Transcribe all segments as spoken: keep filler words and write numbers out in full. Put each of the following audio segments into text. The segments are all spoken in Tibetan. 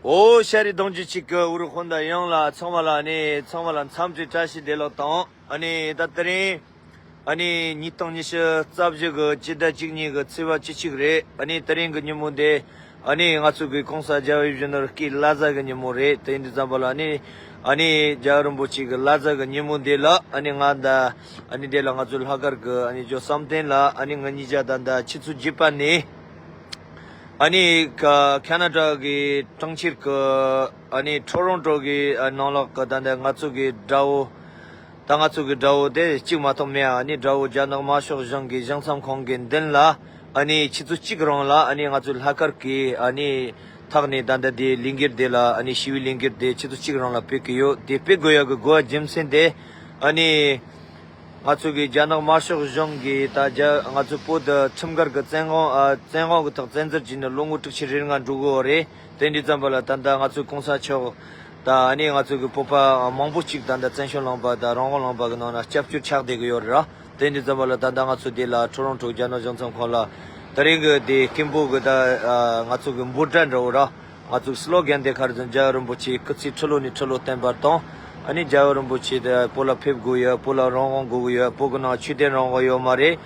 ཨོ་ཤ་རི་གདོང་རྒྱུད་གཅིག་གི་ཨུ་རུ་ཧོན་ད་ཡང་ལ་ཚང་མ་ལ་ཨ་ནི་ཚང་མ་ལ་འཚམས་འདྲི་བཀྲ་ཤིས་བདེ་ལེགས་དང་། ཨ་ནི་ད་དེ་རིང་ཨ་ནི་ཉིས་སྟོང་ཉི་ཤུ་རྩ་བཞི་གི་སྤྱི་ཟླ་བཅུ་གཉིས་གི་ཚེས་པ་བཅུ་གཅིག་རེད། ཨ་ནི་དེ་རིང་གི་ཉིན་མོ་འདི་ཨ་ནི་ང་ཚོ་གི་གོང་ས་རྒྱལ་བའི་བཞུགས་སྣར་སྐུའི་བླ་གཟའ་གི་ཉིན་མོ་རེད། དེ་ཡིན་དུས་ཙམ་པ་ལ་ཨ་ནི་ཨ་ནི་རྒྱལ་བ་རིན་པོ་ཆེ་གི་བླ་གཟའ་གི་ཉིན་མོ་འདི་ལ་ཨ་ནི་ང་ད་ཨ་ནི་འདི་ལ་ང་ཚོ་ལྷག་དཀར་གི་ཨ་ནི་ཇོ་བསམ་གཏན་ལ་ཨ་ནི་ང་གཉིས་ཆ་ད་ད་ཆུ་ཚོད་བརྒྱད་པ་ནས། ཨ་ནི་ཁ་ཁ་ན་ཌ་གི་གྲོང་ཁྱེར་གི་ཨ་ནི་ཊོ་རོན་ཊོ་གི་ཨ་ནང་ལོགས་གི་ད་ལྟ་ང་ཚོ་གི་དགྲ་བོ། ད་ང་ཚོ་གི་དགྲ་བོ་དེ་གཅིག་མ་གཏོགས་མེད། ཨ་ནི་དགྲ་བོ་རྒྱ་ནག་དམར་ཤོག་གཞུང་གི་གཞུང་ཚབ་ཁང་གི་མདུན་ལ་ཨ་ནི་ཆུ་ཚོད་གཅིག་རིང་ལ་ཨ་ནི་ང་ཚོ་ལྷག་དཀར་གི་ཨ་ནི་ཐག་ནས་ད་ལྟ་དེ་ལས་འགུལ་དེ་ལ་ཨ་ནི་ཞི་བའི་ལས་འགུལ་དེ་ཆུ་ཚོད་གཅིག་རིང་ལ་སྤེལ་གི་ཡོད། དེ་སྤེལ་དགོས་ཡག་གི་དགོས་པ་རྒྱུ་མཚན་དེ་ཨ་ནི། ང་ཚོ་གི་རྒྱ་ནག་དམར་ཤོག་གཞུང་གིས་ད་རྒྱ་ང་ཚོ་བོད་དུ་ཁྲིམས་འགལ་གྱི་བཙན་དབང་ཨ་བཙན་དབང་གི་ཐོག་བཙན་འཛུལ་བྱས་ནས་ལོ་ངོ་དྲུག་ཅུ་རེ་ལྔ་འགྲོ་གི་ཡོད་རེད། དེ་འདྲའི་ཙམ་པ་ལ་ད་ལྟ་ང་ཚོའི་གོང་ས་མཆོག་ད་ཨ་ནི་ང་ཚོ་གི་བོད་པ་མང་པོ་ཅིག་ད་ལྟ་བཙན་བྱོལ་ལུང་པ་དང་རང་དབང་ལུང་པ་གི་ནང་ན་སྐྱབས་བཅོལ་ཆགས་བསྡད་ཀྱི་ཡོད་རེད་ར། དེ་འདྲའི་ཙམ་པ་ལ་ད་ལྟ་ང་ཚོ་འདི་ལ་ཊོ་རོན་ཊོ་རྒྱ་ནག་གཞུང་ཚབ་ཁང་ལ་དེ་རིང་གི་དེ་སྐད་འབོད་གི་ད་ང་ཚོ་གི་འབོད་སྒྲ་འདྲ་བོ་ར། ང་ཚོའི་སི་ལོ་གན་དེ་ག་རེ་ཟེར་ན། རྒྱལ་བ་རིན་པོ་ཆེ་སྐུ་ཚེ་ཁྲི་ལོ་ནས་ཁྲི་ལོ་བརྟན་པར་དང་། ཨ་ནི་རྒྱལ་བ་རིན་པོ་ཆེ་དེ་བོད་ལ་ཕེབས་དགོས་ཡོད། བོད་ལ་རང་དབང་དགོས་ཀྱི་ཡོད། བོད་ཀྱི་ནང་ཆོས་དད་རང་དབང་ཡོད་མ་རེད།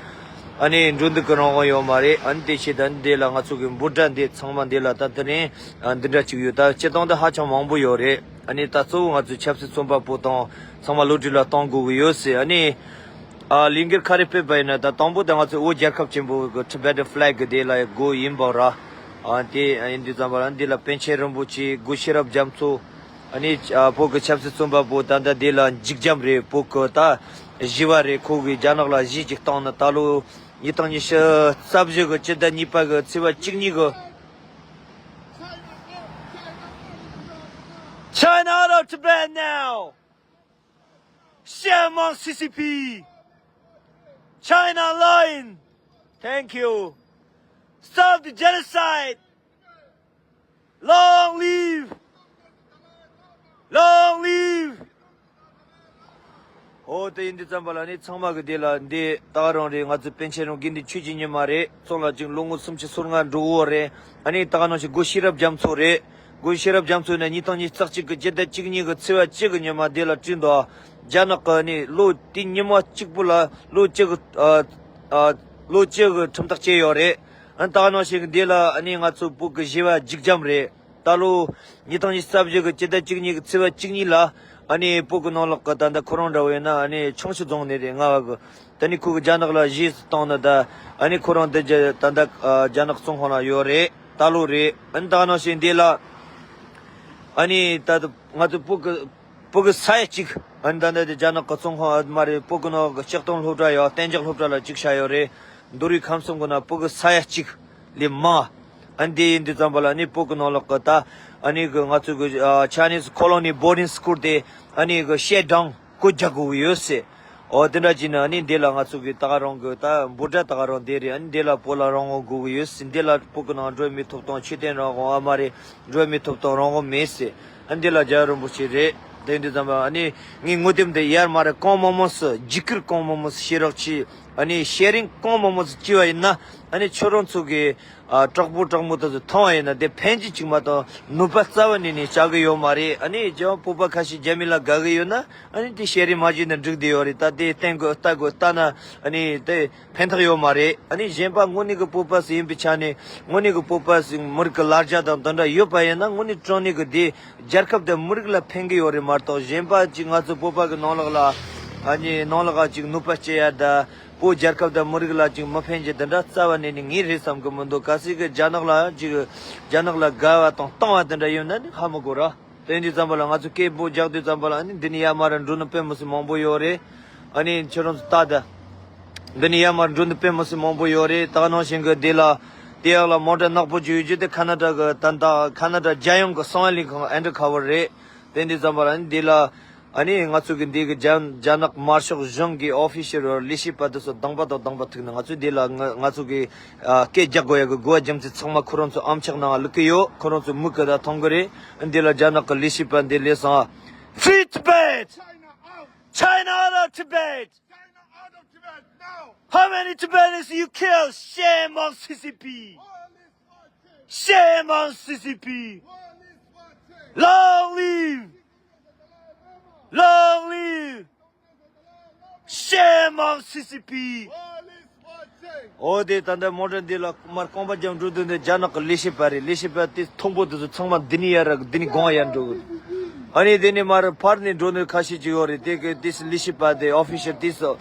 ཨ་ནི་འགྲོ་འདུག་གི་རང་དབང་ཡོད་མ་རེད། ཨ་ནི་དེ་ཆེད་དུ་ཨ་ནི་འདི་ལ་ང་ཚོ་གི་འབོད་སྒྲ་འདི་ཚང་མ་འདི་ལ་ད་དེ་རིང་ཨ་འདི་འདྲ་ཅིག་ཡོད། ད་སྤྱིར་བཏང་དུ་ཧ་ཅང་མང་པོ་ཡོད་རེད། ཨ་ནི་ད་གཙོ་བོ་ང་ཚོའི་ཆབ་སྲིད་བཙོན་པ་པོ་དང་ཚང་མ་བློ་གྲོས་ལ་གཏོང་དགོས་ཀྱི་ཡོད་ཟེར། ཨ་ནི་ཨ་ལས་འགུལ་ག་རེ་སྤེལ་བ་ཡིན་ན། ད་དང་པོ་དེ་ང་ཚོའི་བོད་རྒྱལ་ཁབ་ཆེན་པོ་གི་Tibetan flag གི་དེ་ལ་སྒོ་ཡིན་པ་ར། ཨ་དེ་ཡིན་དུས་ཙམ་པ་ལ་འདི་ལ་པཎ་ཆེན་རིན་པོ་ཆེ། སྒོ་ཤེས་རབ་རྒྱ་མཚོ། ཨ་ནི་ཨ་བོད་ཀྱི་ཆབ་སྲིད་བཙོན་པ་པོ་ད་ལྟ་འདི་ལ་འཇིགས་རྒྱམ་རེད། བོད་ཀྱི་ད་ཞི་བ་རེད། ཁོ་གིས་རྒྱ་ནག་ལ་གཞས་ཅིག་བཏང་ནས་ད་ལོ་ཉིས་སྟོང་ཉི་ཤུ་རྩ་བཞི་གི་སྤྱི་ཟླ་གཉིས་པ་གི་ཚེས་པ་བཅུ་གཉིས་གི China out of Tibet now! Shame on C C P! China lying! Thank you! Stop the genocide! Long live! Long live! ཨོ་དེ་ཡིན་དུས་ཙམ་པ་ལ་ནི་ཚང་མ་གི་དེ་ལ་འདི་ད་ག་རང་རེད། ང་ཚོ་པཎ་ཆེན་རང་དགེ་འདུན་ཆོས་ཀྱི་ཉི་མ་རེད། ཚོང་ལ་ཅིག་ལོ་ངོ་སུམ་ཅུ་སོ་ལྔ་འགྲོ་གི་ཡོད་རེད། ཨ་ནི་ད་ག་ནང་བཞིན་སྒོ་ཤེས་རབ་རྒྱ་མཚོ་རེད། སྒོ་ཤེས་རབ་རྒྱ་མཚོ་ནི་ཉིས་སྟོང་ཉི་ཤུ་རྩ་གཅིག་གི་སྤྱི་ཟླ་བཅུ་གཉིས་གི་ཚེས་པ་གཅིག་གི་ཉི་མ་དེ་ལ་བྲིས་འདུག་རྒྱ་ནག་གི་ནི་ལོ་དེ་ཉི་མ་གཅིག་པོ་ལ་ལོ་གཅིག་གི་ཨ་ཨ་ལོ་གཅིག་གི་ཁྲིམས་ཐག་བཅད་ཡོད་རེད། ཨ་ནི་ད་ག་ནང་བཞིན་གི་འདི་ལ་ཨ་ནི་ང་ཚོ་བོད་ཀྱི་ཞི་བ་འཇིགས་རྒྱམ་རེད། ད་ལོ་ཉིས་སྟོང་ཉི་ཤུ་རྩ་བཞི་གི་སྤྱི་ཟླ་བཅུ་གཉིས་ཀྱི་ཚེས་པ་བཅུ་གཉིས་ལ་ཨ་ནི་བོད་ཀྱི་ནང་ལོགས་ཀྱི་ད་ལྟ་ཁོ་རང་འདྲ་བོ་ཡིན་ན་ཨ་ནི་ཆུང་ཤི་རྫོང་ནས་རེད། རྔ་བ་གི་ད་ནི་ཁོ་གི་རྒྱ་ནག་ལ་གཞས་སུ་བཏང་ནས་ད་ཨ་ནི་ཁོ་རང་འདི་རྒྱ་ད་ལྟ་ཨ་རྒྱ་ནག་བཙོན་ཁང་ལ་ཡོད་རེད། ད་ལོ་རེད། ཨ་ནི་ད་ག་ནང་བཞིན་འདི་ལ་ཨ་ནི་ད་ང་ཚོ་བོད་ཀྱི་བོད་ཀྱི་ས་ཡ་གཅིག་ཨ་ནི་ད་ལྟ་དེ་རྒྱ་ནག་གི་བཙོན་ཁང་ཨ་མ་རེད། བོད་ཀྱི་ནང་གི་སྤྱིར་བཏང་སློབ་གྲྭ་ཡང་གཏན་འཇགས་སློབ་གྲྭ་ལ་གཅིག་བཞག་ཡོད་རེད། མདོ་དབུས་ཁམས་གསུམ་གྱི་ནང་བོད་ཀྱི་ས་ཡ་གཅིག་ལས་མང་། ཨ་ནི་དེ་ཡིན་དུས་ཙམ་པ་ལ་ཨ་ནི་བོད་ཀྱི་ནང་ལོགས་ཀྱི་ད་ཨ་ནི་གི་ང་ཚོ་གི་ཨ་Chinese Colony Boarding School དེ་ཨ་ནི་གི་shut down བཀོད་རྒྱག་དགོས་ཀྱི་ཡོད་ཟེར། འོ་དེ་འདྲ་བྱས་ན་ཨ་ནི་འདི་ལ་ང་ཚོ་གི་ད་ག་རང་གི་ད་འབོད་སྒྲ་ད་ག་རང་དེ་རེད། ཨ་ནི་འདི་ལ་བོད་ལ་རང་དབང་དགོས་ཀྱི་ཡོད་ཟེར། འདི་ལ་བོད་ཀྱི་ནང་འགྲོ་བའི་མིའི་ཐོབ་ཐང་ཆོས་དད་རང་དབང་ཨ་མ་རེད། འགྲོ་བའི་མིའི་ཐོབ་ཐང་རང་དབང་མེད་ཟེར། ཨ་ནི་འདི་ལ་རྒྱལ་བ་རིན་པོ་ཆེ་རེད། དེ་འདི་ཙམ་པ་ཨ་ནི་ངའི་ངོ་དེབ་འདི་ཡར་མར་གང་མང་མང་སུ་བརྒྱུད་སྐུར་གང་མང་མང་སུ་བྱེད་རོགས་གྱིས། ཨ་ནི་ཤེར་རིང་གང་མང་མང་སུ་བྱས་པ་ཡིན་ན་ཨ་ནི་ཁྱོད་རང་ཚོ་གི་ཨ་དྲག་པོ་དྲག་མོ་དེ་ཚོ་མཐོང་བ་ཡིན་ན་དེ་ཕན་གྱི་ཅིག་མ་གཏོགས་ནུས་པ་རྩ་བ་ནས་ནས་བྱ་གི་ཡོད་མ་རེད། ཨ་ནི་རྒྱལ་བ་བོད་པ་ཁ་ཤས་རྒྱ་མི་ལ་དགའ་གི་ཡོད་ན་ཨ་ནི་དེ་ཤེར་རིང་མ་བྱས་ན་འགྲིག་བསྡད་ཡོད་རེད། ད་དེ་བསྟན་དགོས་ལྟ་དགོས་ལྟ་ན་ཨ་ནི་དེ་ཕན་ཐོགས་ཡོད་མ་རེད། ཨ་ནི་གཞན་པ་དངོས་གནས་ཀྱི་བོད་པ་ཟིག་ཡིན་པའི་ཆ་ནས་དངོས་གནས་ཀྱི་བོད་པ་ཟིག་མི་རིགས་ཀྱི་ལ་རྒྱ་དང་དེ་འདྲ་ཡོད་པ་ཡིན་ན་དངོས་གནས་དྲང་གནས་ཀྱི་དེ་རྒྱལ་ཁབ་དང་མི་རིགས་ལ་ཕན་གྱི་ཡོད་རེད་མ་གཏོགས། གཞན་པ་ཅིག་ང་ཚོ་བོད་པ་གི་ནང་ལོགས་ལ་ཨ་ནི་ནང་ལོགས་ལ་ཅིག་ནུས་པ་སྐྱེ་ཡ་ད་བོད་རྒྱལ་ཁབ་དང་མི་རིགས་ལ་ཅིག་མི་ཕན་གྱི་དེ་འདྲ་རྩ་བ་ནས་ནི་ངས་རེད་བསམ་གི་མི་འདུག་གལ་སྲིད་ཀྱི་རྒྱ་ནག་ལ་ཅིག་རྒྱ་ནག་ལ་དགའ་བ་དང་གཏོང་བ་དེ་འདྲ་ཡོད་ན་ནི་ཧ་མི་གོ་ར། དེ་འདི་ཙམ་པ་ལ་ང་ཚོ་སྐད་འབོད་རྒྱག་དུས་ཙམ་པ་ལ་ཨ་ནི་འདི་ནས་ཡར་མར་འགྲོ་ནི་དཔེ་མི་སྲིད་མང་པོ་ཡོད་རེད། ཨ་ནི་ཁྱོད་རང་ཚོ་ལྟ་ད། འདི་ནས་ཡར་མར་འགྲོ་ནི་དཔེ་མི་སྲིད་མང་པོ་ཡོད་རེད། ད་ག་ནང་བཞིན་གི་འདི་ལ་དེ་ཡག་ལ་མོ་ཊ་ནག་པོ་ཅིག་ཡོད་རྒྱུ་དེ་ཁ་ན་ཌ་གི་ད་ད་ཁ་ན་ཌ་རྒྱལ་ཡོངས་གི་གསང་བའི་ལས་ཁང་ཨན་ཌར་ཁ་ཝར་རེད། དེ་འདི་ཙམ་པ་ལ་ཨ་ནི་འདི་ལ་ཨ་ནི་ང་ཚོ་གི་འདི་གི་རྒྱ་རྒྱ་ནག་དམར་ཤོག་གཞུང་གི་ཨོ་ཕི་ཤལ་ལས་བྱེད་པ་དེ་ཚོ་དང་པ་དང་དང་པ་ཐུག་ནས་ང་ཚོ་འདི་ལ་ང་ང་ཚོ་གི་ཨ་སྐད་རྒྱག་དགོས་ཡག་གི་དགོས་པ་རྒྱུ་མཚན་ཚང་མ་ཁོ་རང་ཚོ་ཨམ་ཅོག་ནང་བླུག་གི་ཡོད། ཁོ་རང་ཚོ་མིག་གིས་ད་མཐོང་གི་རེད། འདི་ལ་རྒྱ་ནག་གི་ལས་བྱེད་པ་འདི་ལས་སང་། Free Tibet! China out of Tibet! China out of Tibet now! How many Tibetans you kill? Shame on C C P! Shame on C C P! Long live! Long live! Shame on C C P! ཨོ་དེ་ད་ལྟ་མོ་ཊ་འདི་ལ་མར་རྐང་པ་རྒྱབ་འགྲོ་དུས་འདི་རྒྱ་ནག་གི་ལས་བྱེད་པ་རེད། ལས་བྱེད་པ་དེ་མཐོན་པོ་དེ་ཚོ་ཚང་མ་འདི་ནས་ཡར་འདི་ནས་སྒང་ཡར་འགྲོ་གི། ཨ་ནི་དེ་ནས་མར་ཕར་ནས་འགྲོ་ནི་ཁ་ཤས་ཅིག་ཡོད་རེད། དེ་གི་དེ་ལས་བྱེད་པ་དེ་ཨོ་ཕི་ཤལ་དེ་ཚོ་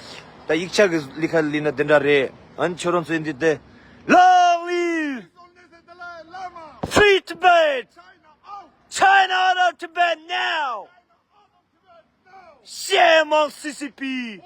ད་ཡིག་ཆ་གི་ལས་ཀ་ལས་ན་དེ་འདྲ་རེད། ཨ་ནི་ཁྱོད་རང་ཚོ་འདི་དེ། Long live! Free Tibet! China out of Tibet now! Shame on C C P!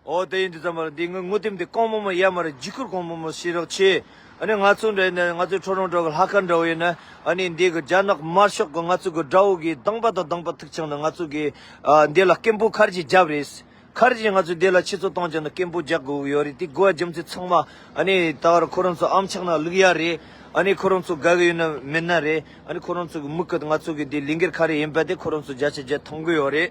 ཨོ་དེ་ཡིན་དུས་ཙམ་པ་ལ་འདི་ངའི་ངོ་དེབ་འདི་གང་མང་མང་ཡར་མར་འཇིགས་སྐུལ་གང་མང་མང་བྱེད་རོགས་བྱེད། ཨ་ནི་ང་ཚོ་འདྲ་ཡིན་ན་ང་ཚོའི་ཁྲོ་རོང་ཁྲོ་གི་ལྷག་དཀར་འདྲ་བོ་ཡིན་ན། ཨ་ནི་འདི་གི་རྒྱ་ནག་དམར་ཤོག་གི་ང་ཚོ་གི་དགྲ་བོ་གི་དང་པ་དང་དང་པ་ཐུག་ཆང་ནི་ང་ཚོ་གི་ཨ་འདི་ལ་སྐད་འབོད་ཁ་རྗེ་བརྒྱབ་རེད། ཁ་རྗེ་ང་ཚོས་འདི་ལ་ཆུ་ཚོད་སྟོང་ཅན་ནི་སྐད་འབོད་རྒྱག་དགོས་ཀྱི་ཡོད་རེད། དེ་དགོས་པ་རྒྱུ་མཚན་ཚང་མ་ཨ་ནི་ད་བར་ཁོ་རང་ཚོ་ཨམ་ཕྱག་ན་བླུག་ཡ་རེད། ཨ་ནི་ཁོ་རང་ཚོ་དགའ་གི་ཡོད་ན་མིན་ན་རེད། ཨ་ནི་ཁོ་རང་ཚོ་གི་མི་གི་ང་ཚོ་གི་འདི་ལས་འགུལ་ག་རེ་ཡིན་པ་དེ་ཁོ་རང་ཚོ་བརྒྱ་ཆ་བརྒྱ་མཐོང་གི་ཡོད་རེད།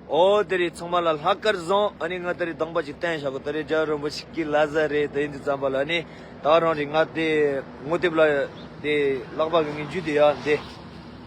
ཨོ་དེ་རེད། ཚང་མ་ལ་ལྷག་དཀར་བཟང་། ཨ་ནི་ང་དེ་རེད་དང་པ་ཅིག་བསྟན་བཞག་གི། དེ་རེད་རྒྱལ་བ་རིན་པོ་ཆེ་གི་ལ་ཟ་རེད། དེ་ཡིན་དུས་ཙམ་པ་ལ་ཨ་ནི་ད་རང་རེད། ང་དེ་ངོ་དེབ་ལ་དེ་ལག་པ་གི་ངའི་རྒྱུད་དེ་ཡ་འདི།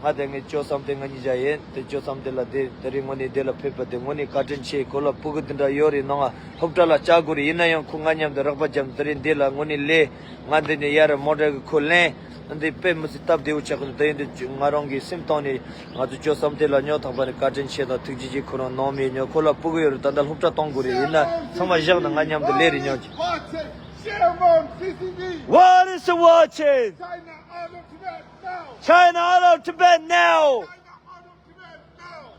ང་དེ་ངའི་ཅོ་བསམ་དེ་ང་གཉིས་བཞག་ཡིན། དེ་ཅོ་བསམ་དེ་ལ་དེ་དེ་རེད་དངོས་གནས་དེ་ལ་ཕེབས་པ་དེ་དངོས་གནས་བཀའ་དྲིན་ཆེ། ཁོ་ལ་སྤུ་གུ་དེ་འདྲ་ཡོད་རེད། ནང་སློབ་གྲྭ་ལ་བཅར་དགོས་རེད། ཡིན་ན་ཡང་ཁོ་ང་མཉམ་དུ་རོགས་པ་རྒྱབ། དེ་རེད་འདི་ལ་དངོས་གནས་ལས་ང་འདི་ནས་ཡར་མོ་ཊ་གི་ཁོ་ལེན། འདི་དཔེ་མི་སྲིད་སྟབས་བདེ་བོ་ཆགས་ཀྱི་འདུག་དེ་ཡིན་དུས་ང་རང་གི་སེམས་གཏིང་ནས་ང་ཚོ་ཅོ་བསམ་དེ་ལ་སྨྱོ་ཐག་པ་ནས་བཀའ་དྲིན་ཆེ་དང་ཐུགས་རྗེ་ཆེ། ཁོ་རང་ནང་མི་སྨྱོ། ཁོ་ལ་སྤུ་གུ་ཡོད་རེད། ད་ལྟ་སློབ་གྲྭ་གཏོང་དགོས་རེད། ཡིན་ན་ཚང་མ་བཞག་ན་ང་མཉམ་དུ་ལས་རེད་སྨྱོ་ཅིག Watch it! Shame on C C P! What is the watching? China out of Tibet now! China out of Tibet now! China out of Tibet now!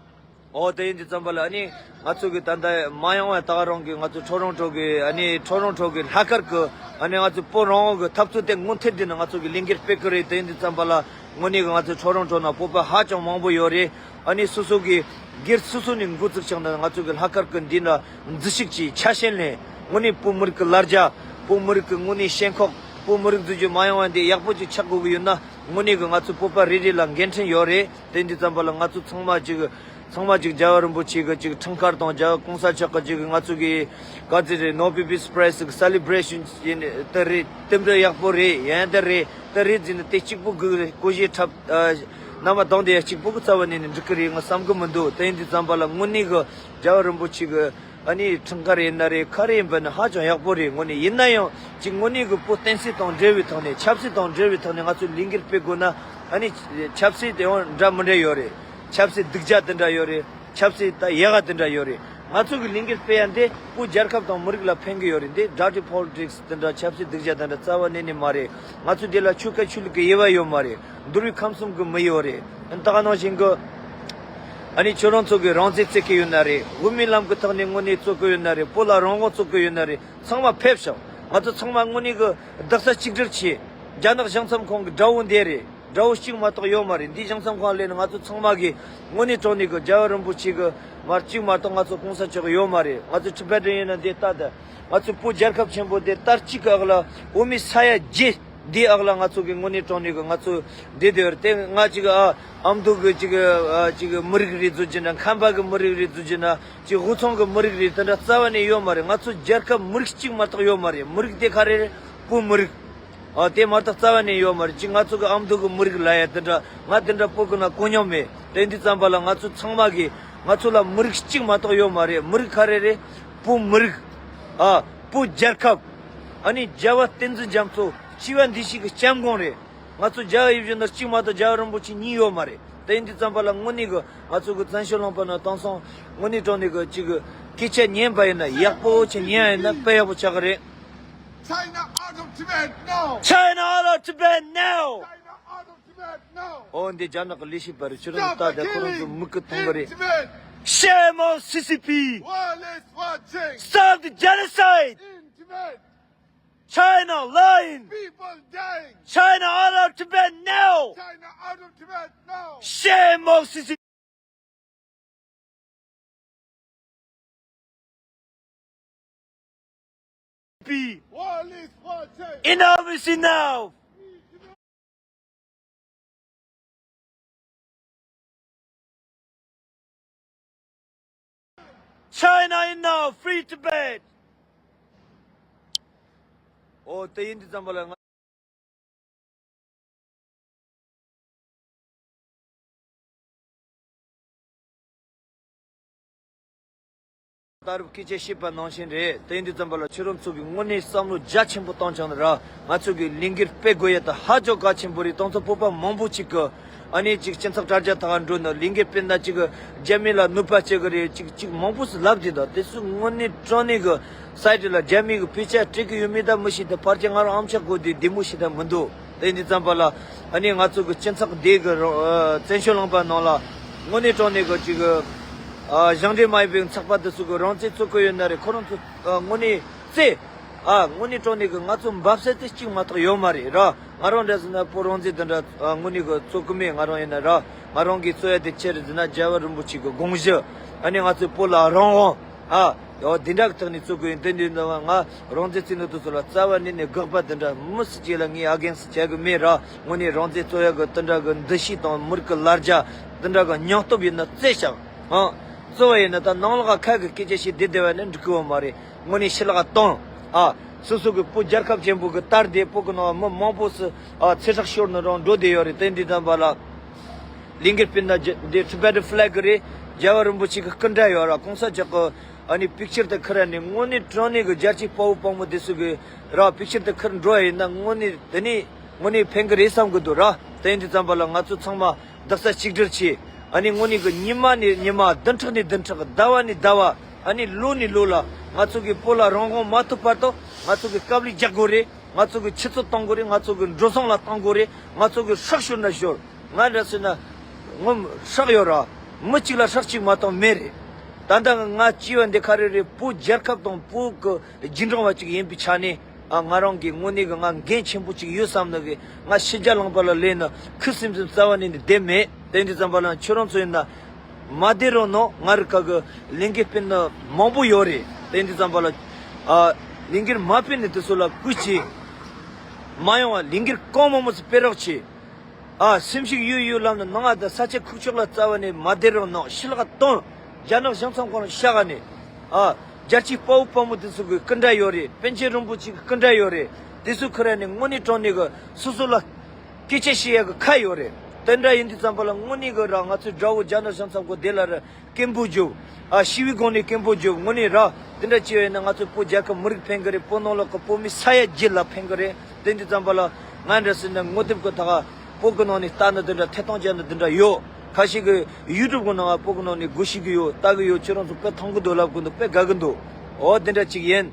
ཨོ་དེ་ཡིན་དུས་ཙམ་པ་ལ་ཨ་ནི་ང་ཚོ་གི་ད་ལྟ་མ་ཡོང་བའི་ད་ག་རང་གི་ང་ཚོ་ཁྲོ་རོང་ཁྲོ་གི་ཨ་ནི་ཁྲོ་རོང་ཁྲོ་གི་ལྷག་དཀར་གི་ཨ་ནི་ང་ཚོ་བོད་རང་དབང་གི་འཐབ་རྩོད་དེ་མུ་མཐུད་དེ་ནི་ང་ཚོ་གི་ལས་འགུལ་སྤེལ་གི་རེད། དེ་ཡིན་དུས་ཙམ་པ་ལ་དངོས་གནས་གི་ང་ཚོ་ཁྲོ་རོང་ཁྲོ་ན་བོད་པ་ཧ་ཅང་མང་པོ་ཡོད་རེད། ཨ་ནི་སོ་སོ་གི་སྒེར་སོ་སོ་ནས་འགོ་བཙུགས་ཀྱང་ན་ང་ཚོ་གི་ལྷག་དཀར་གི་འདི་འདྲ་འཛུལ་ཞུགས་ཀྱི་ཆ་ཤས་ལེན། དངོས་གནས་བོད་མི་རིགས་ཀྱི་ལ་རྒྱ། བོད་མི་རིགས་ཀྱི་དངོས་གནས་ཞེན་ཁོག་བོད་མི་རིགས་འཛུལ་རྒྱུ་མ་ཡོང་བ་འདི་ཡག་པོ་ཅིག་ཆགས་དགོས་ཀྱི་ཡོད་ན་དངོས་གནས་ཀྱི་ང་ཚོ་བོད་པ་རེ་རེ་ལ་འགན་འཁྲི་ཡོད་རེད། དེ་འདི་ཙམ་པ་ལ་ང་ཚོ་ཚང་མ་ཅིག་ཚང་མ་ཅིག་རྒྱལ་བ་རིན་པོ་ཆེ་གི་ཅིག་འཕྲིན་སྐར་དང་རྒྱལ་བ་གོང་ས་མཆོག་གི་ཅིག་ང་ཚོ་གི་ག་ཚོད་རེད། Nobel Peace Prize གི་celebration ཡིན་དེ་རེད། དེ་འདྲ་ཡག་པོ་རེད། ཡང་དེ་རེད། དེ་རེད་ཟེར་ནས་དེ་གཅིག་པུ་གི་རེད། བཀོད་གཞས་འཁྲབ་ཨ་རྣམ་པ་གདོང་དེ་ཡང་གཅིག་པུ་གི་རྩ་བ་ནས་ནི་འགྲིག་གི་རེད། ང་བསམ་གི་མི་འདུག་དེ་ཡིན་དུས་ཙམ་པ་ལ་དངོས་གནས་གི་རྒྱལ་བ་རིན་པོ་ཆེ་གི་ཨ་ནི་འཕྲིན་སྐར་ཡིན་ན་རེད། ག་རེ་ཡིན་པ་ནི་ཧ་ཅང་ཡག་པོ་རེད། དངོས་གནས་ཡིན་ན་ཡང་ཅིག་དངོས་གནས་གི་བོད་བསྟན་སྲིད་དང་འབྲེལ་བའི་ཐོག་ནས་ཆབ་སྲིད་དང་འབྲེལ་བའི་ཐོག་ནས་ང་ཚོས་ལས་འགུལ་སྤེལ་དགོས་ན་ཨ་ནི་ཆབ་སྲིད་དེ་ཡང་འདྲ་མི་འདྲ་ཡོད་རེད། ཆབ་སྲིད་སྡུག་ཅག་དེ་འདྲ་ཡོད་རེད། ཆབ་སྲིད་ད་ཡག་ག་དེ་འདྲ་ཡོད་རེད། ང་ཚོ་གི་ལས་འགུལ་སྤེལ་ཡ་འདི་བོད་རྒྱལ་ཁབ་དང་མི་རིགས་ལ་ཕན་གི་ཡོད་རེད། འདི་dirty politics དེ་འདྲ་ཆབ་སྲིད་སྡུག་ཅག་དེ་འདྲ་རྩ་བ་ནས་ནས་མ་རེད། ང་ཚོ་འདི་ལ་ཆོལ་ཁ་ཆོས་ལུགས་ཀྱི་དབྱེ་བ་ཡོད་མ་རེད། འདུལ་བའི་ཁམས་གསུམ་གྱི་མི་ཡོད་རེད། ད་ག་ནང་བཞིན་གྱི་ཨ་ནི་ཁྱོད་རང་ཚོ་གི་རང་བཙན་རྩོད་ཀྱི་ཡོད་ན་རེད། དབུ་མའི་ལམ་གྱི་ཐོག་ནས་དངོས་གནས་རྩོད་ཀྱི་ཡོད་ན་རེད། བོད་ལ་རང་དབང་རྩོད་ཀྱི་ཡོད་ན་རེད། ཚང་མ་ཕེབས་ཤོག་ང་ཚོ་ཚང་མ་དངོས་གནས་གི་རྡོག་རྩ་གཅིག་སྒྲིལ་བྱེད། རྒྱ་ནག་གཞུང་ཚབ་ཁང་གི་དགྲ་བོ་འདི་རེད། དགྲ་བོ་གཅིག་མ་གཏོགས་ཡོད་མ་རེད། འདི་གཞུང་ཚབ་ཁང་ལས་ནི་ང་ཚོ་ཚང་མ་གི་དངོས་གནས་དྲང་གནས་གི་རྒྱལ་བ་རིན་པོ་ཆེ་གི་མར་གཅིག་མ་གཏོགས་ང་ཚོ་གོང་ས་མཆོག་གི་ཡོད་མ་རེད། ང་ཚོ་Tibetan་ཡིན་ན་འདི་ལྟ་དང་། ང་ཚོ་བོད་རྒྱལ་ཁབ་ཆེན་པོ་འདི་ལྟར་གཅིག་གི་འོག་ལ་འོ་མའི་ས་ཡ་བརྒྱད་འདིའི་འོག་ལ་ང་ཚོ་གི་དངོས་གནས་དྲང་གནས་གི་ང་ཚོ་འདི་དེ་བར་དེ་ང་ཅིག་ཨ་ཨ་མདོ་གི་ཅིག་ཨ་ཅིག་མི་རིགས་རེད་བཟོ་རྒྱུ་ན། ཁམས་པ་གི་མི་རིགས་རེད་བཟོ་རྒྱུ་ན། ཅིག་དབུས་གཙང་གི་མི་རིགས་རེད། དེ་འདྲ་རྩ་བ་ནས་ཡོད་མ་རེད། ང་ཚོ་རྒྱལ་ཁབ་མི་རིགས་གཅིག་མ་གཏོགས་ཡོད་མ་རེད། མི་རིགས་དེ་ག་རེ་རེད། བོད་མི་རིགས། ཨ་དེ་མ་གཏོགས་རྩ་བ་ནས་ཡོད་མ་རེད། ཅིག་ང་ཚོ་གི་ཨ་མདོ་གི་མི་རིགས་ལ་ཡ་དེ་འདྲ་ང་དེ་འདྲ་སྤོ་གི་ན་གོ་མྱོང་མེད། དེ་འདི་ཙམ་པ་ལ་ང་ཚོ་ཚང་མ་གི་ང་ཚོ་ལ་མི་རིགས་གཅིག་མ་གཏོགས་ཡོད་མ་རེད། མི་རིགས་ག་རེ་རེད། བོད་མི་རིགས། ཨ་བོད་རྒྱལ་ཁབ། ཨ་ནི་རྒྱལ་བ་བསྟན་འཛིན་རྒྱ་མཚོ་སྐྱེ་བ་འདི་ཕྱི་གི་སྐྱབས་མགོན་རེད། ང་ཚོ་རྒྱལ་བ་ཡིད་བཞིན་ནོར་གཅིག་མ་གཏོགས་རྒྱལ་བ་རིན་པོ་ཆེ་གཉིས་ཡོད་མ་རེད། དེ་ཡིན་དུས་ཙམ་པ་ལ་དངོས་གནས་གི་ང་ཚོ་གི་བཙན་བྱོལ་ལུང་པ་ན་དེང་སང་དངོས་གནས་དྲང་གནས་གི་ཅིག་གི་སྐད་ཆ་ཉན་པ་ཡིན་ན་ཡག་པོ་ཆེ། ཉན་ཡིན་ན་དཔེ་ཡག་པོ་ཆགས་གི་རེད། China out of Tibet now! China out of Tibet now! China out of Tibet now! ཨོ་འདི་རྒྱ་ནག་གི་ལས་བྱེད་པ་རེད། ཁྱོད་རང་ལྟ་དེ་ཁོ་རང་ཚོ་མིག་གི་མཐོང་གི་རེད། Stop the killing in Tibet! Shame on C C P! World is watching! Stop the genocide! In Tibet! China lying! People dying! China out of Tibet now! China out of Tibet now! Shame on C C P! World is watching! Enough is enough! China enough! Free Tibet! ཨོ་དེ་ཡིན་དུས་ཙམ་པ་ལ་ང་ ད་རུང་སྐད་ཆ་བཤད་པ་ནང་བཞིན་རེད། དེ་ཡིན་དུས་ཙམ་པ་ལ་ཁྱོད་རང་ཚོ་གི་དངོས་གནས་བསམ་བློ་རྒྱ་ཆེན་པོ་བཏང་བྱུང་ན་ར། ང་ཚོ་གི་ལས་འགུལ་སྤེལ་དགོས་ཡ་ད་ཧ་ཅང་གལ་ཆེན་པོ་རེད། དང་ཚོ་བོད་པ་མང་པོ་ཅིག་གི་ཨ་ནི་ཅིག་སྤྱི་ཚོགས་དྲ་རྒྱ་ཐག་འགྲོ་ན་ལས་འགུལ་སྤེལ་ན་ཅིག་གི་རྒྱ་མི་ལ་གནོད་པ་བྱེད་གི་རེད། ཅིག་ཅིག་མང་པོ་ཞིག་ལབ་དེ་ད་དེ་ཚོ་དངོས་གནས་དྲང་གནས་གི་སའི་ཌི་ལ་རྒྱ་མི་གི་དཔེ་ཆ་སྤྲད་གི་ཡོད་མེད་ད་མི་ཤེས། ད་ཕལ་ཆེར་ང་རང་ཨམ་ཆོག་གོ་དེ་བདེ་མོ་ཞིག་ད་མི་འདུག་དེ་ཡིན་དུས་ཙམ་པ་ལ་ཨ་ནི་ང་ཚོ་གི་སྤྱི་ཚོགས་དེ་གི་རང་ཨ་བཙན་བྱོལ་ལུང་པ་ནང་ལ་དངོས་གནས་དྲང་གནས་གི་ཅིག་གི་ཨ་ཞིང་འབྲེལ་མ་ཡིན་པའི་ཚོགས་པ་དེ་ཚོ་གི་རང་བཙན་རྩོད་གི་ཡོད་ན་རེད། ཁོ་རང་ཚོ་ཨ་དངོས་གནས་རྩེ། ཨ་དངོས་གནས་དྲང་གནས་གི་ང་ཚོ་འབབ་ས་དེ་གཅིག་མ་གཏོགས་ཡོད་མ་རེད་ར། ང་རང་འདྲ་ཟེར་ན་བོད་རང་བཙན་དེ་འདྲ་ཨ་དངོས་གནས་གི་རྩོད་གི་མེད། ང་རང་ཡིན་ན་ར། ང་རང་གི་རྩོད་ཡ་དེ་ཆེ་རེད་ཟེར་ན་རྒྱལ་བ་རིན་པོ་ཆེ་གི་དགོངས་གཞི། ཨ་ནི་ང་ཚོའི་བོད་ལ་རང་དབང་། ཨ། ཡོ་འདི་འདྲ་གི་ཐོག་ནས་རྩོད་དགོས་ཡིན། དེ་འདི་འདི་ང་རང་བཙན་རྩོད་ནི་དེ་ཚོ་ལ་རྩ་བ་ནས་ནས་དགག་པ་དེ་འདྲ་མི་སྲིད་ཅིག་ལ་ངས་ཨ་གེན་སི་བྱ་གི་མེད་ར། དངོས་གནས་རང་བཙན་རྩོད་ཡ་གི་དེ་འདྲ་གི་འདུ་ཤེས་དང་མི་རིགས་གི་ལ་རྒྱ་དེ་འདྲ་གི་སྙིང་སྟོབས་ཡིན་ན་རྩེ་བཞག་ཨང་། རྩོད་པ་ཡིན་ན་ད་ནང་ལོགས་ཁ་གི་སྐད་ཆ་ཞིག་བསྡད་བསྡད་པ་ནི་འགྲིག་གི་ཡོད་མ་རེད། དངོས་གནས་ཕྱི་ལོགས་གཏོང་། ཨ། སོ་སོ་གི་བོད་རྒྱལ་ཁབ་ཆེན་པོ་གི་ལྟར་དེ་བོད་གི་ནང་མི་མང་པོ་སུ་ཨ་ཚེ་སྲོག་ཤོར་ནི་རང་འགྲོ་བསྡད་ཡོད་རེད། དེ་འདི་དམ་པ་ལ། ལས་འགུལ་སྤེལ་ན་རྒྱ་འདི་Tibetan flag རེད། རྒྱལ་བ་རིན་པོ་ཆེ་གི་སྐུ་འདྲ་ཡོད་ར། གོང་ས་མཆོག་གི་ཨ་ནི་པིག་ཅར་དེ་ཁུར་ནས་དངོས་གནས་དྲང་གནས་གི་རྒྱལ་གཅེས་དཔའ་བོ་དཔའ་མོ་དེ་ཚོ་གི་ར་པིག་ཅར་དེ་ཁུར་འགྲོ་ཡ་ཡིན་ན་དངོས་གནས་དེ་ནི་དངོས་གནས་ཕན་གི་རེད་བསམ་གི་འདུག་ར། དེ་ཡིན་དུས་ཙམ་པ་ལ་ང་ཚོ་ཚང་མ་རྡོག་རྩ་གཅིག་སྒྲིལ་བྱས། ཨ་ནི་དངོས་གནས་གི་ཉི་མ་ནས་ཉི་མ་བདུན་ཕྲག་ནས་བདུན་ཕྲག་ཟླ་བ་ནས་ཟླ་བ་ཨ་ནི་ལོ་ནས་ལོ་ལ་ང་ཚོ་གི་བོད་ལ་རང་དབང་མ་ཐོབ་བར་དུ་ང་ཚོ་གི་དཀའ་ལས་རྒྱག་དགོས་རེད། ང་ཚོ་གི་ཆུ་ཚོད་གཏོང་དགོས་རེད། ང་ཚོ་གི་འགྲོ་སོང་ལ་གཏོང་དགོས་རེད། ང་ཚོ་གི་སྲོག་ཤོར་ན་ཤོར། ང་འདྲ་ཟེར་ན་ངོམ་སྲོག་ཡོད་ར། མི་གཅིག་ལ་སྲོག་གཅིག་མ་གཏོང་མེད་རེད། ད་ལྟ་ང་སྐྱེས་པ་འདི་ག་རེ་རེད། བོད་རྒྱལ་ཁབ་དང་བོད་གི་རྒྱུན་འབྲང་བ་གཅིག་ཡིན་པའི་ཆ་ནས་ཨ་ང་རང་གི་དངོས་གནས་གི་ང་འགན་ཆེན་པོ་གཅིག་ཡོད་བསམ་ནི་གི་ང་ཕྱི་རྒྱལ་ལུང་པ་ལ་སླེབས་ན་ཁུ་སིམ་སིམ་རྩ་བ་ནས་ནི་བསྡད་མེད། དེ་འདི་ཙམ་པ་ལ་ཁྱོད་རང་ཚོ་ཡིན་ན། མ་བསྡད་རོགས་གནང་། ང་རི་ཁ་གི་ལས་འགུལ་སྤེལ་ནི་མང་པོ་ཡོད་རེད། དེ་འདི་ཙམ་པ་ལ་ཨ་ལས་འགུལ་མ་སྤེལ་ནི་དེ་ཚོ་ལ་སྐུལ་བྱེད། མ་ཡོང་བ་ལས་འགུལ་གང་མང་མང་ཞིག་སྤེལ་རོགས་བྱེད། ཨ་སེམས་ཤུགས་ཡོད་ཡོད་ལབ་ནི་ནང་ང་དང་ས་ཆ་ཁུག་ཀྱོག་ལ་རྩ་བ་ནས་མ་བསྡད་རོགས་གནང་། ཕྱི་ལོགས་གཏོང་། རྒྱ་ནག་གཞུང་ཚབ་ཁང་ལ་བཞག་ནས་ཨ་རྒྱལ་གཅེས་དཔའ་བོ་དཔའ་མོ་དེ་ཚོ་གི་སྐུ་འདྲ་ཡོད་རེད། པཎ་ཆེན་རིན་པོ་ཆེ་གི་སྐུ་འདྲ་ཡོད་རེད། དེ་ཚོ་ཁུར་ནས་དངོས་གནས་དྲང་གནས་གི་སོ་སོ་ལ་སྐད་ཆ་བཤད་ཡ་གི་ཁ་ཡོད་རེད། དེ་འདྲ་ཡིན་དུས་ཙམ་པ་ལ་དངོས་གནས་གི་ར་ང་ཚོའི་དགྲ་བོ་རྒྱ་ནག་གཞུང་ཚབ་ཁང་དེ་ལ་ར་སྐད་འབོད་རྒྱོབ། ཨ་ཞི་བའི་སྒོ་ནས་སྐད་འབོད་རྒྱོབ། དངོས་གནས་ར་དེ་འདྲ་བྱས་ཡོད་ན་ང་ཚོའི་བོད་རྒྱལ་ཁབ་མི་རིགས་ཕན་གི་རེད། བོད་ནང་ལོགས་གི་བོད་མི་ས་ཡ་བརྒྱད་ལ་ཕན་གི་རེད། དེ་འདི་ཙམ་པ་ལ་ང་འདྲ་ཟེར་ན་ངོ་དེབ་གི་ཐག་བོད་གི་ནང་ནས་ལྟ་ནི་དེ་འདྲ་ཐད་གཏོང་བྱ་ནི་དེ་འདྲ་ཡོད། ཁ་ཤས་གི་ཡུ་ཊུབ་གི་ནང་བོད་གི་ནང་ནས་སྒོ་ཕྱེ་གི་ཡོད། ལྟ་གི་ཡོད། ཁྱོད་རང་ཚོ་དཔེ་མཐོང་གི་འདུག་ལབ་གི་འདུག་དཔེ་དགའ་གི་འདུག་འོ་དེ་འདྲ་ཅིག་ཡིན།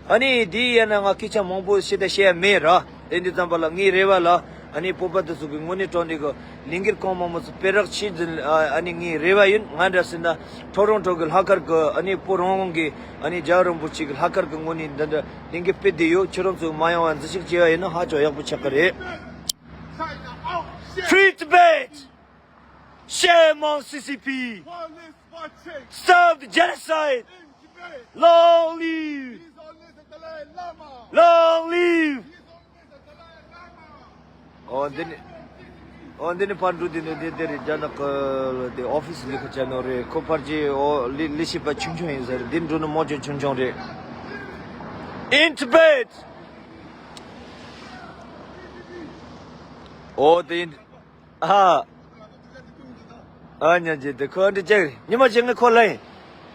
ཨ་ནི་དེ་ཡིན་ན་ང་སྐད་ཆ་མང་པོ་བཤད་ད་བཤད་ཡ་མེད་ར། དེ་འདི་ཙམ་པ་ལ་ངའི་རེ་བ་ལ་ཨ་ནི་བོད་པ་དེ་ཚོ་གི་དངོས་གནས་དྲང་གནས་གི་ལས་འགུལ་གང་མང་མང་ཞིག་སྤེལ་རོགས་བྱེད་ཟེར། ཨ་ནི་ངའི་རེ་བ་ཡིན། ང་འདྲ་ཟེར་ན་ཊོ་རོན་ཊོ་གི་ལྷག་དཀར་གི་ཨ་ནི་བོད་རང་དབང་གི་ཨ་ནི་རྒྱལ་བ་རིན་པོ་ཆེ་གི་ལྷག་དཀར་གི་ངོས་ནས་འདི་འདྲ་ལས་འགུལ་སྤེལ་བསྡད་ཡོད། ཁྱོད་རང་ཚོ་མ་ཡོང་བ་འཛུལ་ཞུགས་བྱས་པ་ཡིན་ན་ཧ་ཅང་ཡག་པོ་ཆགས་ཀྱི་རེད། Free Tibet! Shame on C C P! Stop the genocide! Long live! Long live! ཨོ་འདི་ནི། ཨོ་འདི་ནི་ཕར་འགྲོ། འདི་ནི་འདི་འདི་རེད། རྒྱ་ནག་གི་འདི་ཨོ་ཕི་སི་ལས་ཁུངས་ཆེན་མོ་རེད། ཁོ་ཕར་གྱི་ཨོ་ལས་ལས་བྱེད་པ་ཆུང་ཆུང་ཡིན་ཟེར། འདི་འགྲོ་ནི་མང་ཆུང་ཆུང་ཆུང་རེད། In Tibet! ཨོ་དེ་ཡིན། ཨ། ཨ་ཉན་རྗེས་དེ་ཁོ་འདྲི་ཅག་ཉི་མ་ཅིག་ངས་ཁོ་ལ་ཡིན།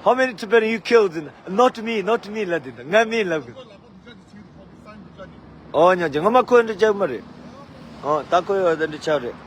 How many Tibetan you killed? Not me, not me ལབ་དེ་འདྲ་ང་མིན་ལབ་གི། ཨོ་ཉན་རྗེས་ངོ་མ་ཁོ་འདྲི་ཅག་མ་རེད། ཨོ་ད་ཁོ་ཡོད་དེ་འདྲི་ཆགས་རེད།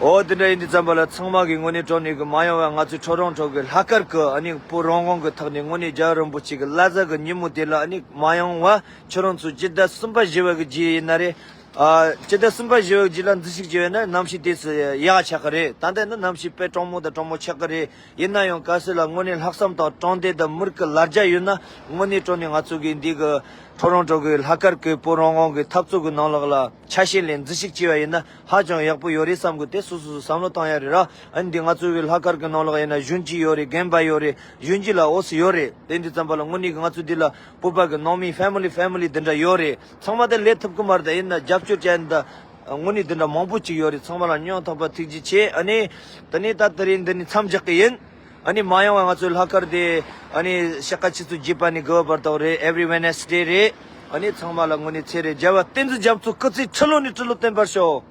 ཨོ་དེ་འདྲ་ཡིན་དུས་ཙམ་པ་ལ་ཚང་མ་གི་དངོས་གནས་དྲང་གནས་གི་མ་ཡོང་བ་ང་ཚོའི་ཊོ་རོན་ཊོ་གི་ལྷག་དཀར་གི་ཨ་ནི་བོད་རང་དབང་གི་ཐོག་ནས་དངོས་གནས་རྒྱལ་བ་རིན་པོ་ཆེ་གི་བླ་གཟའ་གི་ཉིན་མོ་དེ་ལ་ཨ་ནི་མ་ཡོང་བ་ཁྱོད་རང་ཚོ་སྤྱི་ཟླ་གསུམ་པ་བཞི་བ་གི་རྗེས་ཡིན་ན་རེད། ཨ། སྤྱི་ཟླ་གསུམ་པ་བཞི་བའི་རྗེས་ལ་འཛུལ་ཞུགས་བྱས་ན་གནམ་གཤིས་དེ་ཚོ་ཡག་ཆགས་ཀྱི་རེད། ད་ལྟ་ནི་གནམ་གཤིས་དཔེ་གྲང་མོ་དང་གྲང་མོ་ཆགས་ཀྱི་རེད། ཡིན་ན་ཡང་གལ་སྲིད་ལ་དངོས་གནས་ལྷག་བསམ་དང་དྲང་བདེན་དང་མི་རིགས་ཀྱི་ལ་རྒྱ་ཡོད་ན་དངོས་གནས་དྲང་གནས་ང་ཚོ་གི་འདི་གི་ཊོ་རོན་ཊོ་གི་ལྷག་དཀར་གི་བོད་རང་དབང་གི་འཐབ་རྩོད་གི་ནང་ལོགས་ལ་ཆ་ཤས་ལེན་འཛུལ་ཞུགས་བྱས་པ་ཡིན་ན་ཧ་ཅང་ཡག་པོ་ཡོད་རེད་བསམ་གི། དེ་སོ་སོ་སོ་བསམ་བློ་བཏང་ཡ་རེད་ར། ཨ་ནི་འདི་ང་ཚོ་གི་ལྷག་དཀར་གི་ནང་ལོགས་ཡིན་ན་གཞོན་སྐྱེས་ཡོད་རེད། རྒན་པ་ཡོད་རེད། གཞོན་སྐྱེས་ལ་འོ་སི་ཡོད་རེད། དེ་འདི་ཙམ་པ་ལ་དངོས་གནས་གི་ང་ཚོ་འདི་ལ་བོད་པ་གི་ནང་མི་ཕེ་མི་ལི་ཕེ་མི་ལི་འདི་འདྲ་ཡོད་རེད། ཚང་མ་དེ་ལས་ཐུབ་ཀྱི་མ་རེད། ད་ཡིན་ན་རྒྱབ་སྐྱོར་བྱས་ན་ད་དངོས་གནས་འདི་འདྲ་མང་པོ་ཅིག་ཡོད་རེད། ཚང་མ་ལ་སྙིང་ཐག་པ་ཐུགས་རྗེ་ཆེ། ཨ་ནི་ད་ནི་ད་དེ་རིང་འདི་ནས་མཚམས་འཇོག་གི་ཡིན། ཨ་ནི་མ་ཡོང་བ་ང་ཚོའི་ལྷག་དཀར་དེ་ཨ་ནི་ཕྱི་ཀ་ཆུ་ཚོད་བརྒྱད་པ་ནས་དགུ་པ་བར་དུ་རེད། Every Wednesday རེད། ཨ་ནི་ཚང་མ་ལ་དངོས་གནས་ཚེ་རིང་རྒྱལ་བ་བསྟན་འཛིན་རྒྱ་མཚོ་སྐུ་ཚེ་ཁྲི་ལོ་ནས་ཁྲི་ལོ་བརྟན་པར་ཤོག་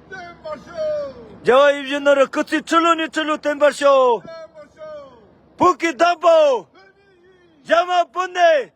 རྒྱལ་བ་ཡིད་བཞིན་ནོར་བུ་སྐུ་ཚེ་ཁྲི་ལོ་ནས་ཁྲི་ལོ་བརྟན་པར་ཤོག་བོད་ཀྱི་བདག་པོ། རྒྱ་དམར་དཔོན་སྡེ།